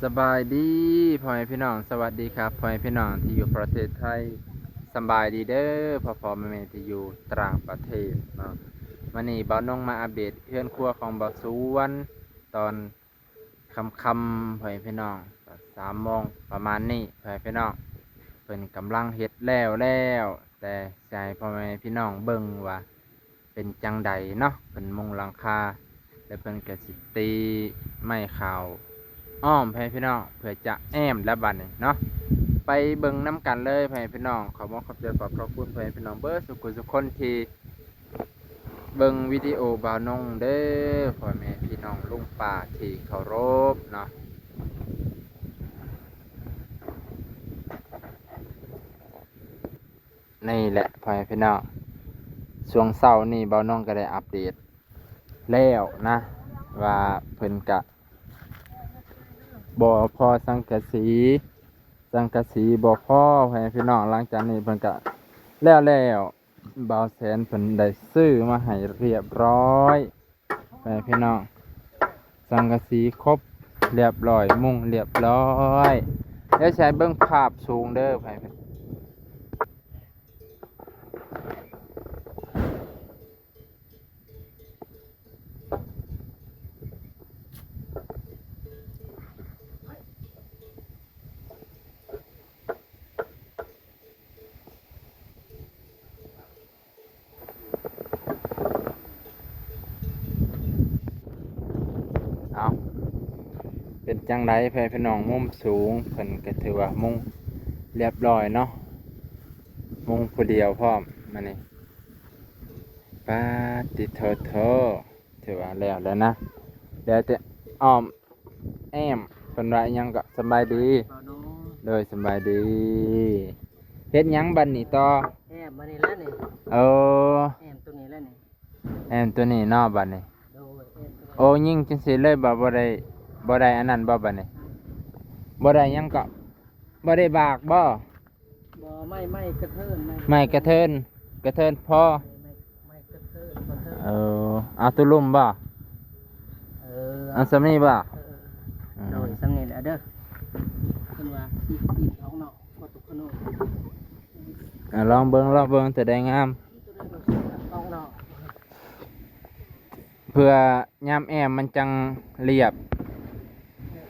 ສະບາຍດີພໍ່ແມ່ພີ່ນ້ອງ ສະຫວັດດີຄັບພໍ່ແມ່ພີ່ນ້ອງທີ່ຢູ່ປະເທດໄທ ສະບາຍດີເດີພໍ່ໆແມ່ໆທີ່ຢູ່ຕ່າງປະເທດເນາະ. ມື້ນີ້ບ່າວນົງມາອັບເດດເຮືອນຄົວຂອງບ່າວສວນ ຕອນຄ່ຳໆພໍ່ແມ່ພີ່ນ້ອງ ສາມໂມງປະມານນີ້ພໍ່ແມ່ພີ່ນ້ອງ. ເພິ່ນກຳລັງເຮັດແລ້ວແລ້ວ ແຕ່ຊິໃຫ້ພໍ່ແມ່ພີ່ນ້ອງເບິ່ງວ່າ ເປັນຈັ່ງໃດເນາະ ເພິ່ນມຸງຫຼັງຄາ ແລ້ວເພິ່ນກໍຊິຕີໄມ້ຂາວອ້ອມ ພໍ່ແມ່ພີ່ນ້ອງ ເພື່ອຈະແອ້ມແລ້ວບັດນີ້ເນາະ. ໄປເບິ່ງນຳກັນເລີຍພໍ່ແມ່ພີ່ນ້ອງ. ຂໍບອກຂອບໃຈຂອບພະຄຸນພໍ່ແມ່ພີ່ນ້ອງເບິດສູ່ຜູ້ສູ່ຄົນທີ່ເບິ່ງວິດີໂອບ່າວນົງເດີ ພໍ່ແມ່ພີ່ນ້ອງລຸງປ້າທີ່ເຄົາລົບເນາະ. ນີ້ແຫຼະພໍ່ແມ່ພີ່ນ້ອງ ຊ່ວງເຊົ້ານີ້ບ່າວນົງກໍໄດ້ອັບເດດແລ້ວນະ ວ່າເພິ່ນກະບໍ່ພໍສັງກະສີ ສັງກະສີບໍ່ພໍພໍ່ແມ່ພີ່ນ້ອງ. ຫຼັງຈາກນີ້ເພິ່ນກະແລ້ວແລ້ວ ບ່າວແສນເພິ່ນໄດ້ຊື້ມາໃຫ້ຮຽບຮ້ອຍ ພໍ່ແມ່ພີ່ນ້ອງ ສັງກະສີຄົບຮຽບຮ້ອຍ ມຸງຮຽບຮ້ອຍ. ດຽວຊິໃຫ້ເບິ່ງພາບສູງເດີ ພໍ່ແມ່ ເອົາ ເປັນຈັ່ງໃດພໍ່ແມ່ພີ່ນ້ອງ ມຸມສູງເພິ່ນກໍຖືວ່າມຸງຮຽບຮ້ອຍເນາະ ມຸງຜູ້ດຽວພ້ອມ. ມານີ້ ປາດຕິໂທໂທ ຖືວ່າແລ້ວແລ້ວນະ ແລ້ວແຕ່ອ້ອມ ແອ້ມ ເພິ່ນວ່າອີ່ຫຍັງເກາະ? ສະບາຍດີ ໂດຍ ສະບາຍດີ. ເຮັດຫຍັງບັດນີ້ຕໍ່? ແອ້ມມານີ້ແຫຼະນີ້ ເອີ ແອ້ມຕົວນີ້ແຫຼະນີ້ ແອ້ມຕົວນີ້ເນາະບັດນີ້ ໂດຍ ແອ້ມຕົວນີ້ ໂອ້ ຍິງຈັ່ງຊີ້ເລີຍບໍ່? ບໍ່ໄດ້ ບໍ່ໄດ້ອັນນັ້ນບໍ່ບັດນີ້? ບໍ່ໄດ້ຫຍັງເກາະ? ບໍ່ໄດ້ບາກບໍ່? ບໍ່ ໄມ້ ໄມ້ກະເທີນ ໄມ້ ໄມ້ກະເທີນ ກະເທີນພໍ ໄມ້ ໄມ້ກະເທີນ ກະເທີນ ເອີ ເອົາຕົວລຸ່ມບໍ່? ເອີ ເອົາສ່ຳນີ້ບໍ່? ເອີ ອືມ ໂດຍ ສ່ຳນີ້ແຫຼະເດີ ເພິ່ນວ່າ ປີນ ປີນອອກນອກ ບໍ່ຕົກຂະໂນດ ອ່າ ລອງເບິ່ງ ລອງເບິ່ງ ຕົວໃດງາມ ຕົວໃດບໍ່ ອອກນອກ ເພື່ອ ຍາມແອ້ມມັນຈັ່ງລຽບ ເອີ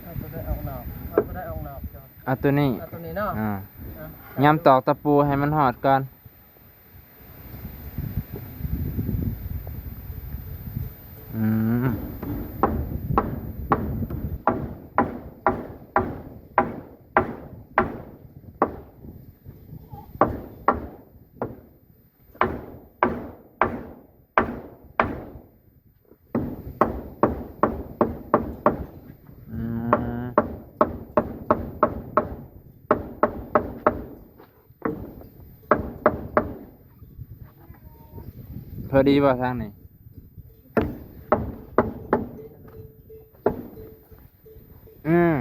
ເອົາຕົວໃດອອກນອກ ເອົາຕົວໃດອອກນອກ ເອົາຕົວນີ້ ເອົາຕົວນີ້ເນາະ ອ່າ ເອົາ ຍາມຕອກຕະປູໃຫ້ມັນຮອດກ່ອນ ອືມ. ອືມ ພໍດີບໍ່ທາງນີ້? ອືມ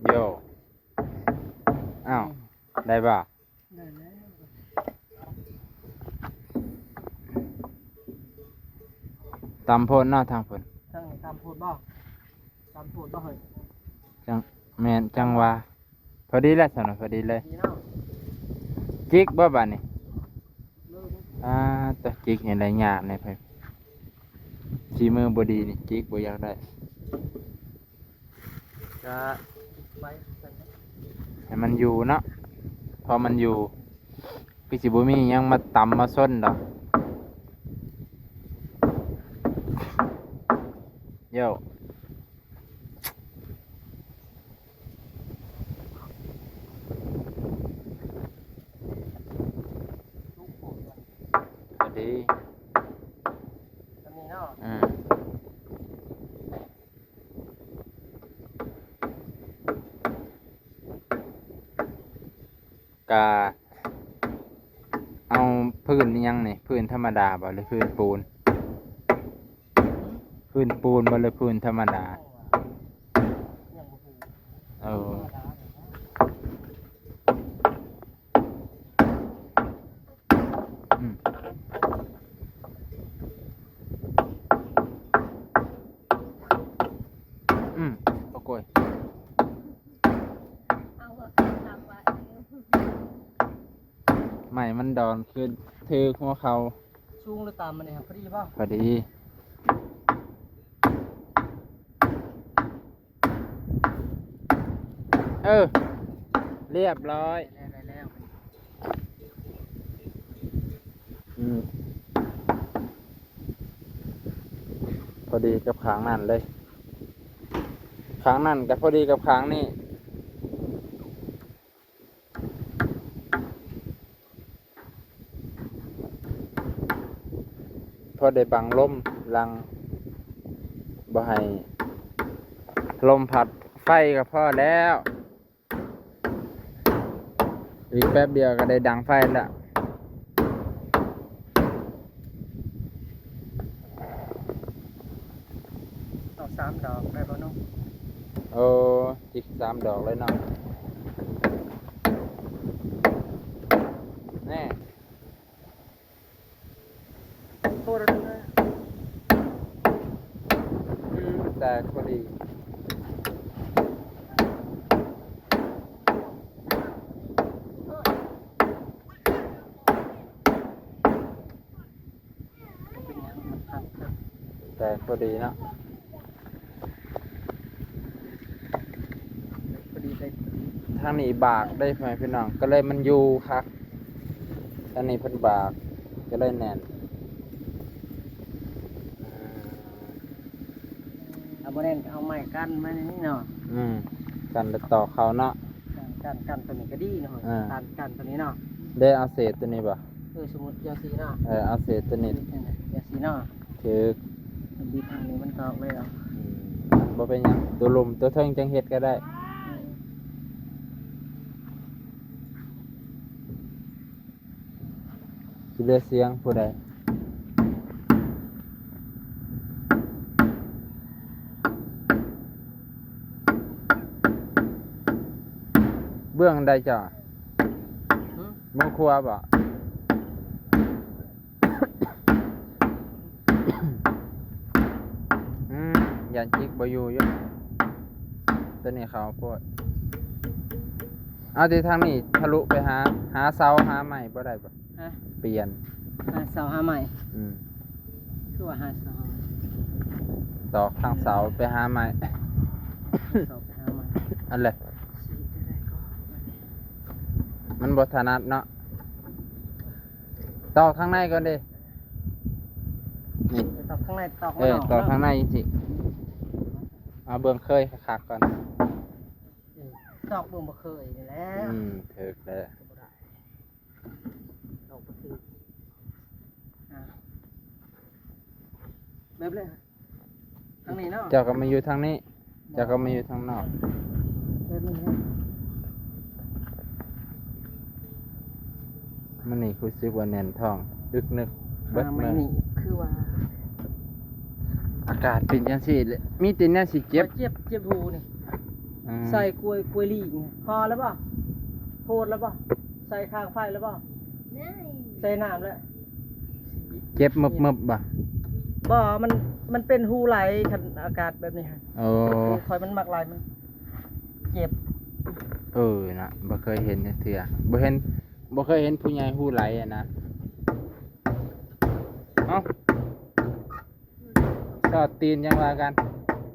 ໂຢ ອ້າວ ໄດ້ບໍ່? ໄດ້ແລ້ວ ຕ່ຳໂພດເນາະທາງພຸ້ນ ທາງນີ້ຕ່ຳໂພດບໍ່? ຕ່ຳໂພດບໍ່ເຮີ້ຍ? ຈັ່ງ ແມ່ນ ຈັ່ງວ່າ ພໍດີແລ້ວຊັ້ນນະ ພໍດີເລີຍ ດີເນາະ ຈິກບໍ່ບາດນີ້? ເລີຍ ອ່າ ຕະຈິກນີ້ໄດ້ຍາກແດ່ ໄຜ ສີມືບໍ່ດີນີ້ຈິກບໍ່ຢາກໄດ້ ກະໄປ ໃຫ້ມັນຢູ່ເນາະ ພໍມັນຢູ່ ຄືຊິບໍ່ມີຫຍັງມາຕຳມາຊົນດອກ ໂຢ. ພໍດີ ສ່ຳນີ້ເນາະ ອືມ ກະເອົາພື້ນອີ່ຫຍັງນີ້ ພື້ນທຳມະດາບໍ່ ຫຼືພື້ນປູນ? ພື້ນປູນບໍ່ ຫຼືພື້ນທຳມະດາ? ເອີ ທຳມະດາ. ໄມ້ມັນດອນຄືຖືກຫົວເຂົ່າ. ສູງຫຼືຕ່ຳອັນນີ້ ພໍດີບໍ່? ພໍດີ. ເອີ ລຽບຮ້ອຍ. ໄດ້ແລ້ວ ໄດ້ແລ້ວ. ອືມ ພໍດີກັບຂ້າງນັ້ນເລີຍ. ຂ້າງນັ້ນກໍພໍດີກັບຂ້າງນີ້. ພໍໄດ້ບັງລົມຫຼັງ ບໍ່ໃຫ້ລົມພັດໄຟກໍພໍແລ້ວ. ອີກແປັບດຽວກໍໄດ້ດັງໄຟແລ້ວ. ເອົາສາມດອກໄດ້ບໍ່ເນາະ? ໂອ້ ຈິກສາມດອກເລີຍເນາະ. ແນ່ ໂອ້ ອືມ ແຕກພໍດີ. ແຕກພໍດີເນາະ. ທາງນີ້ບາກເດ້ ພໍ່ແມ່ພີ່ນ້ອງ ກໍເລີຍມັນຢູ່ຄັກ. ທາງນີ້ເພິ່ນບາກ ກໍເລີຍແໜ້ນ. ເອົາບໍ່ແໜ້ນ ເອົາໄມ້ກັ້ນມານີ້ເນາະ. ອືມ ກັ້ນແລ້ວຕອກເຂົ້າເນາະ. ເອີ ກັ້ນ ກັ້ນຕົວນີ້ກໍດີເນາະ. ເອີ ການກັ້ນຕົວນີ້ເນາະ. ເດ້ ເອົາເສດຕົວນີ້ບໍ່? ເອີ ສົມມຸດຈັ່ງຊີ້ເນາະ. ເອີ ເອົາເສດຕົວນີ້ ຈັ່ງຊີ້ເນາະ. ຖືກ. ມັນບິດທາງນີ້ມັນກໍອອກເລີຍ. ອືມ ບໍ່ເປັນຫຍັງ ຕົວລຸ່ມຕົວເທິງຈັ່ງເຮັດກໍໄດ້. ອືມ. ຊິເຫຼືອສຽງຜູ້ໃດ? ເບື້ອງໃດເຈົ້າ? ຫຶ? ເບື້ອງຂວາບໍ? ອືມ ຢ້ານຈິກບໍ່ຢູ່ຢູ່ ຕົວນີ້ເຂົ້າໂພດ. ເອົາແຕ່ທາງນີ້ທະລຸໄປຫາ ຫາເສົາຫາໄມ້ບໍ່ໄດ້ບໍ? ຮະ? ປ່ຽນ ຫາເສົາຫາໄມ້. ອືມ ຄືວ່າຫາເສົາ ຕອກທາງເສົາໄປຫາໄມ້ ເສົາໄປຫາໄມ້ ອັນແຫຼະ ຊິເຮັດແນວໃດກໍ ມັນບໍ່ຖະໜັດເນາະ. ຕອກທາງໃນກ່ອນເດ້ ນີ້ ຕອກທາງໃນ ຕອກ ເອີ ມັນອອກ ຕອກທາງໃນຈັ່ງຊີ້. ເອົາເບິ່ງເຄີຍຄັກໆກ່ອນ. ອືມ ຕອກເບິ່ງບໍ່ເຄີຍນີ້ແຫຼະ. ອືມ ຖືກແລ້ວ ຕອກບໍ່ຖືກ. ອ່າ ແບບເລີຍ ທາງນີ້ເນາະ ເຈົ້າກໍມາຢູ່ທາງນີ້ ເຈົ້າກໍມາຢູ່ທາງນອກ. ແບບນີ້ ມື້ນີ້ຮູ້ສຶກວ່າແໜ້ນທ້ອງ ອຶກນຶກເບິດມື້. ມື້ນີ້ຄືວ່າອາກາດເປັນຈັ່ງຊີ້ແຫຼະ ມີແຕ່ແນວຊິເຈັບ ເຈັບ ເຈັບຫູນີ້. ອືມ ໃສ່ກວຍ ກວຍລີກນີ້ ພໍແລ້ວບໍ່? ໂພດແລ້ວບໍ່? ໃສ່ຄາງໄຟແລ້ວບໍ່? ໃສ່ນ້ຳແລ້ວ ເຈັບເມີບໆບໍ່? ບໍ່ ມັນ ມັນເປັນຫູໄຫຼ ຄັນອາກາດແບບນີ້ຫັ້ນ. ໂອ້ ຂອງຂ້ອຍມັນມັກໄຫຼ ມັນເຈັບ. ເອີນະ ບໍ່ເຄີຍເຫັນຈັກເທື່ອ ບໍ່ເຫັນ ບໍ່ເຄີຍເຫັນຜູ້ໃຫຍ່ຫູໄຫຼຫັ້ນນະ. ເອົ້າ ຖອດຕີນຈັ່ງວ່າກັນ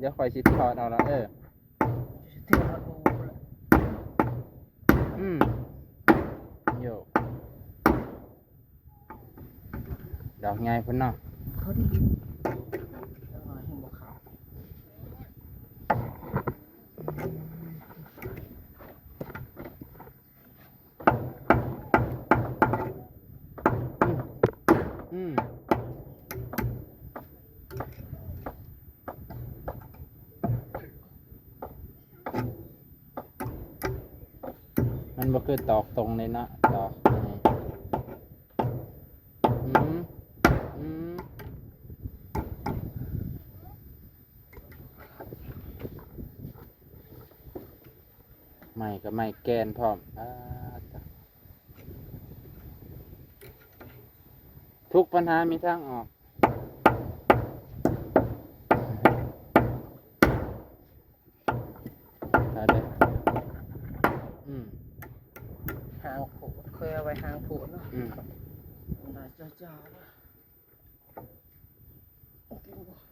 ດຽວຂ້ອຍຊິຖອດເອົາລະ. ເອີ ອືມ ໂຢ ດອກໃຫຍ່ພຸ້ນເນາະ ພໍດີ. ອືມ ອືມ ມັນບໍ່ຄືຕອກຕົງເລີຍເນາະ ຕອກນີ້. ອືມ ອືມ ໄມ້ກໍໄມ້ແກ່ນພ້ອມ. ອາ ທຸກບັນຫາມີທາງອອກ. ໄປເລີຍ ອືມ ຫາງໂຄດເຄືອ ໄວ້ຫາງໂພດເນາະ ອືມ ໄດ້ຈ້າໆ ເນາະ ກິນບໍ່?